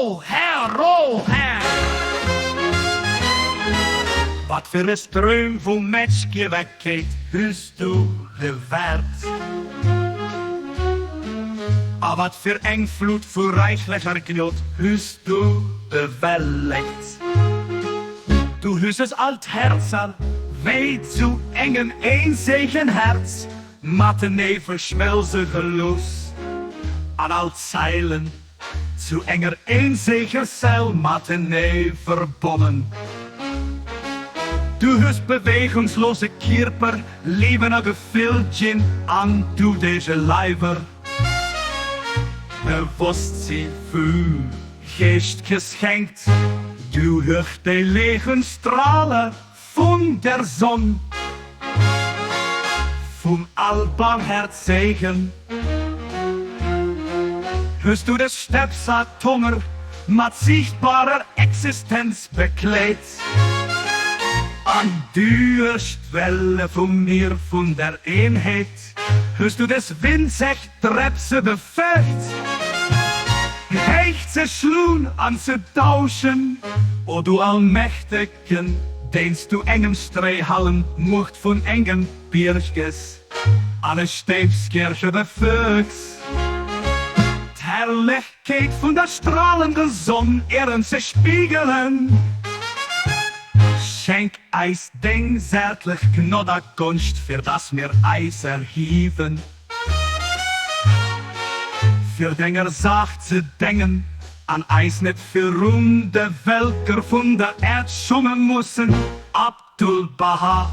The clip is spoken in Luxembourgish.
O Herr, o Herr! Wat fir e Ström vu Metschgeweckeet hues du gewäert? A wat fir eng Flut vu räichlecher Gnod hues du bewellegt? Du hues es all d'Härzer wéi zu engem eenzegen Härz matenee verschmëlze gelooss, an all d'Seilen zu enger eenzeger Seil matenee verbonnen. Du hues bewegungslose Kierper Liewen a Gefill ginn an du dege Leiwer Bewosstsi vu Geescht geschenkt. Du hues déi leegen Strale vun der Sonn vum Allbarmherzegen. Hues du des Stepsatomer mat sichtbarer Existenz bekleet. An duerch d'Welle vum Mier vun der Eenheet hues du des winzeg Drepse befëllt. Héich ze schloen an ze dauschen, o du Allmächtegen, deens du engem Stréihallem d'Muecht vun engem Bierg gëss an e Stéifskierche befëgs. D'Herrlechkeet. Keet vun der stralender Sonn erëm ze spigelen. Schenk eis deng zärtlech Gnod a Gonscht, fir dass mir eis erhiewen, fir denger Saach ze dengen an eis net virun de Völker vun der Äerd schomme mussen. Abdu'l-Bahá.